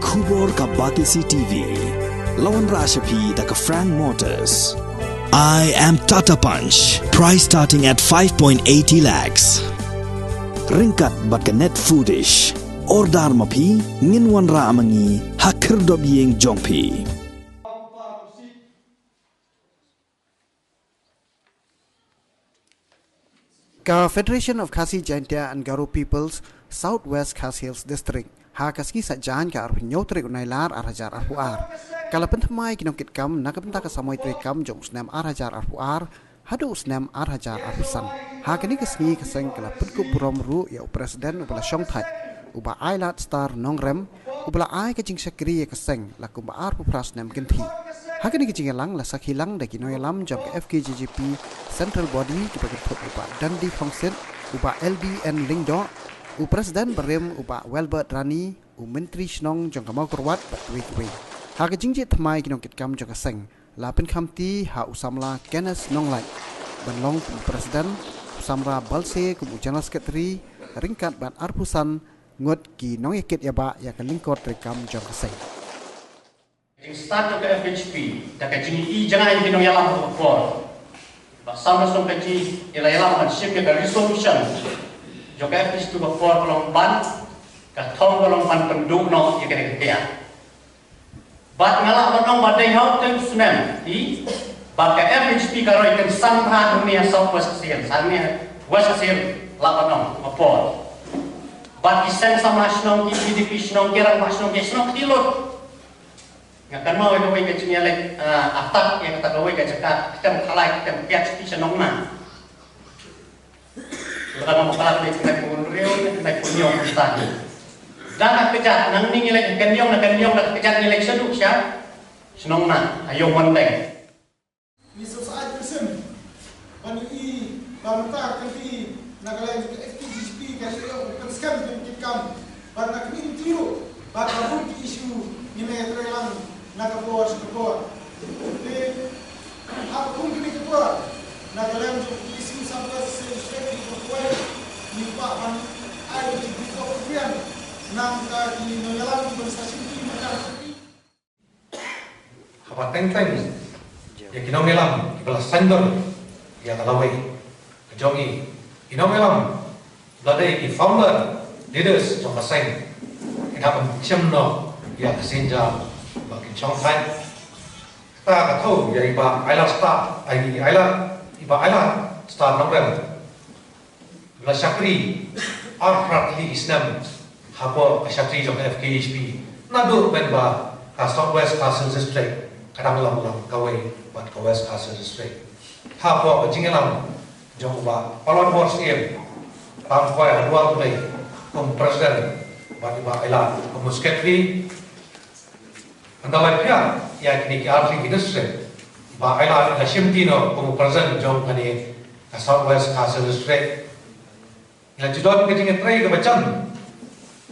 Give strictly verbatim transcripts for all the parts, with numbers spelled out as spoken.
Khubor ka Batesi T V. La wanrah sha phi da ka Frank Motors. I am Tata Punch. Price starting at five point eighty lakhs. Ryngkat bad ka Net Foodish. Order ma phi, ngin wanrah ma ngi ha khyrdop ïing jong phi. Ka Federation of Khasi Jaintia and Garo Peoples South West Khasi Hills District ha ka sngi Saitjaiñ ka arphew hynñiew tarik u Nailar ar hajar arphew ar ka la pynthymmai ki nongkitkam na ka bynta ka samoi treikam jong u snem ar hajar arphew ar haduh u snem ar hajar arphew san. Ha kane ka sngi ka seng ka la pynkup burom ruh ïa u president uba la shongthait, u Bah Ailad Star Nongrem, uba la ai ka jingshakri ïa ka seng la kumba arphew phra snem kynthih. Ha kane ka jingïalang la sakhi lang da ki nongïalam jong ka F K J J P Central Body kiba kynthup u Bah Dandi Khongsit, u Bah L B N Lyngdoh, u president barim u Bah Welbert Rani, u myntri shnong jong ka Mawkyrwat bad kiwei kiwei. Ha ka jingjia thymmai ki nongkitkam jong ka seng la pynkhamti ha u samla Kenneth Nonglait ban long kum u president, u samla Balse kum u general secretary, ryngkat bad arphew san ngut ki nongïakit ïabah ïa ka lyngkor treikam jong ka seng. Jingstad jong ka F H P da ka jingïohi jngai ki nongïalam ha ka por. Ba samla song ka jingïalam ban shim ïa ka resolution jong ka F H P ka por ka long ban, ka thong ka long ban pynduh noh ïa ka dei ka. Bad nga lah ban ong ba dei ha u snem i ba ka F H P ka roi kynsan bha hangne ha South West Khasi Hills, hangne ha West Khasi Hills lah ban ong ma por. Bad ki seng samla shnong, ki P D P shnong, ki rangbah shnong, ki shnong ki lut. Nga kynmaw ïa kawei ka jingïaleh, ah, attack ïa kata kawei ka jaka, kitem khalai, kitem kiat sha nong na. Lada nga mukla ka dei kynai pun riu, kynai pun ïong kynsan. Da nga kjat, nangne ngi leit kynïong, na kynïong, na kjat ngi leit shaduh sha shnong na, ha ïong Monteng. Ngi sngewsih ai mynsiem ban ïohi ba mynta ka kynti na ka liang jong ka F K J J P ka ïoh pynskhem jingkitkam. Bad nga kyntu ruh ba ka bun ki issue ngin ïatreilang na ka por sha ka por. Te ha ka kum kine ki por na ka liang jong ka P C South West Khasi Hills District ngi kwah ban ai ka jingkyrkhu na ka ki nongïalam kiba sa shimti mynta. Haba teng teng ïa ki nongïalam kiba la saiñdur ïa ka lawei ka jong ngi, ki nongïalam ba dei ki founder leaders jong ka seng, ki hap ban shim noh ïa ka sienjam ba kin shongthait. Kata ka thew ïa i Bah Ailad Star, ai i Ailad, i Bah Ailad Star Nongrem. La shakri arphew phra tylli ki snem hapoh ka shakri jong ka F K H P. Naduh mynba ka South West Khasi Hills District ka dang long lang kawei bad ka West Khasi Hills District. Hapoh ka jingïalam jong u Bah Palanbor Syiem, Pamkhoi Hadwar Blei kum president bad i Bah Ailad kum secretary. Ynda la peit ïa kine ki artylli ki district, Bah Ailad la shimti noh kum u president jong kane ka South West Khasi Hills District. Ngi la ju don ka jingïatrei kaba jan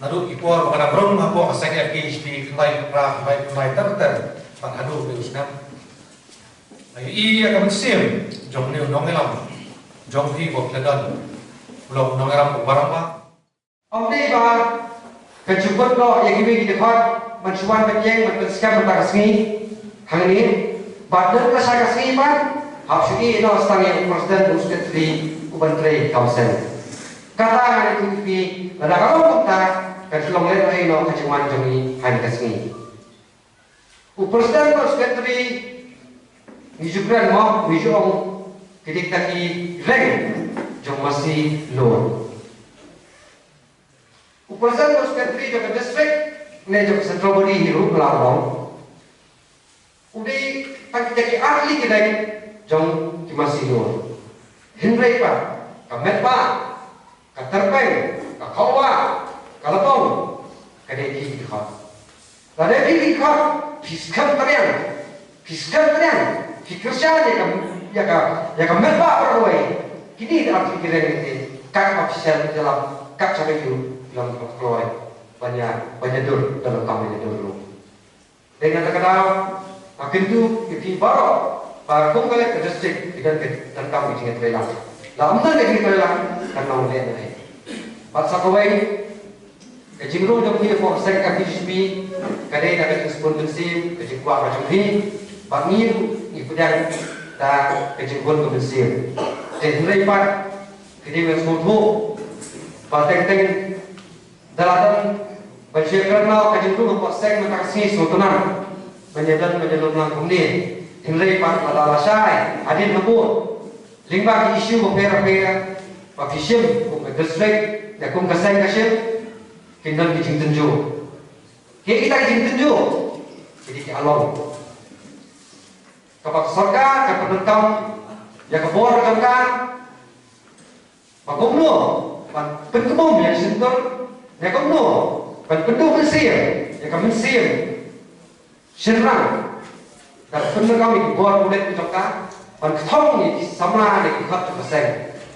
naduh ki por ba ka dang rung hapoh ka seng F K H P, khyndai phew phra, khyndai phew khyndai ter ter bad haduh kane u snem. Nga ïohi ïa ka mynsiem jong une u nongïalam jong phi ba u Pynlong, u long u nongïalam uba rangbah. Ym dei ba ka ju bud noh ïa kiwei ki dkhot ban shu wan ban ïeng ban pynskhem mynta ka sngi hangne, bad lada ka shah ka sngi pat hap shu ïeh noh tang ïa u president, u secretary, u ban trei council. Kata ngan ïathuh ïa phi, lada ka long kumta, kan shu long lehnohei noh ka jingwan jong ngi ha kane ka sngi. U president bad u secretary ngi ju kren mo, ngi ju ong ki dei kita ki reng jong masi lor. U president bad u secretary jong ka district ne jong ka central body hi ruh nga la ong, u dei tang kita ki artylli ki reng jong ki masi lor. Hynrei pat ka metbah, ka tyrpeng, ka khawwa, ka lapong, ka dei ki dkhot. Lada phi, phi khot, phi skhem tyrpeng, phi skhem tyrpeng, phi kyrshan ïa ka, ïa ka, ïa ka metbah baroh kawei. Kine ki artylli ki reng, te kat official ki la, kat sha ka ïu, ki la kloi ban ïa, ban ïa dur, da la kam ban ïa dur ruh. Dei na kata ka daw nga kyntu ïa phi baroh ba kum ka leit ka district ki don ka donkam ka jingïatreilang. Lada ym don ka jingïatreilang kan long lehnohei. Bad sa kawei, ka Ka jingrung jong phi hapoh ka seng F K J G P ka dei da ka jingsbun mynsiem, ka jingkwah ka jong phi. Bad ngi ruh ngi pdiang da ka jingbun ka mynsiem. Te hynrei pat phi dei ban sngewthuh ba teng teng da la don ban shu ïakren noh ka jingrung hapoh seng mynta ka sngi sngewtynnat ban ïadon ban ïalum lang kumne. Hynrei pat lada la shai hadien ha bun lyngba ki issue bapher bapher ba phi shim kum ka district ne kum ka seng ka shim, kin don ki jingtynjuh. Ki kita ki jingtynjuh ki dei ki along. Kaba ka sorkar ka pyndonkam ïa ka bor ka jong ka ba kumno ban pynkynmaw ïa ka shyntur, ïa kumno ban pynduh mynsiem ïa ka mynsiem shynrang. Ka pyndonkam ïa ka bor pulit ka jong ka ban kthong ïa ki samla ne ki khot jong ka seng.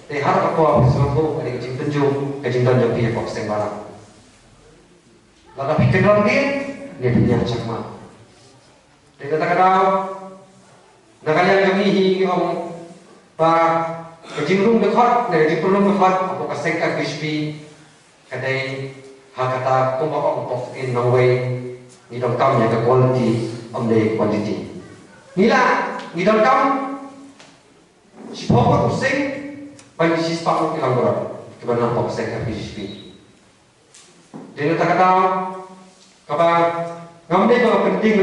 Te ha ka por phi sngewthuh ka dei ka jingtynjuh ka jingdon jong phi hapoh ka seng balang. Lada phi kynran dien ne phi ïeng shakmat. Te kata ka daw na ka liang jong ngi hi ngi ong ba ka jingrung dkhot ne ka jingpynrung dkhot hapoh ka seng F K J P ka dei ha kata kumba ong pok in nongwei, ngi donkam ïa ka quality, ym dei quantity. Ngi lah ngi donkam shiphew ngut u seng ban ïa shispah ngut ki langbrot kiban ïalam hapoh ka seng F K J P. Dei na kata ka daw kaba ngam dei ba pynting